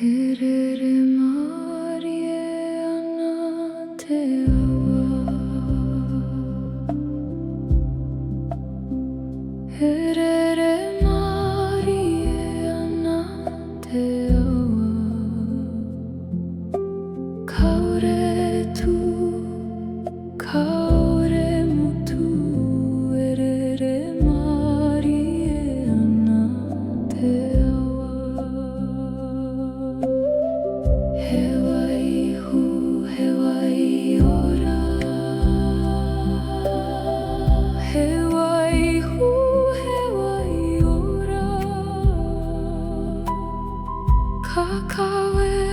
E rere mārie ana te awa. E rere mārie ana te awa. Kaore tū, kaore mutu, e rere mārie ana te awa. He wai hū, he wai ora. He wai hū, he wai ora. Ka kawe.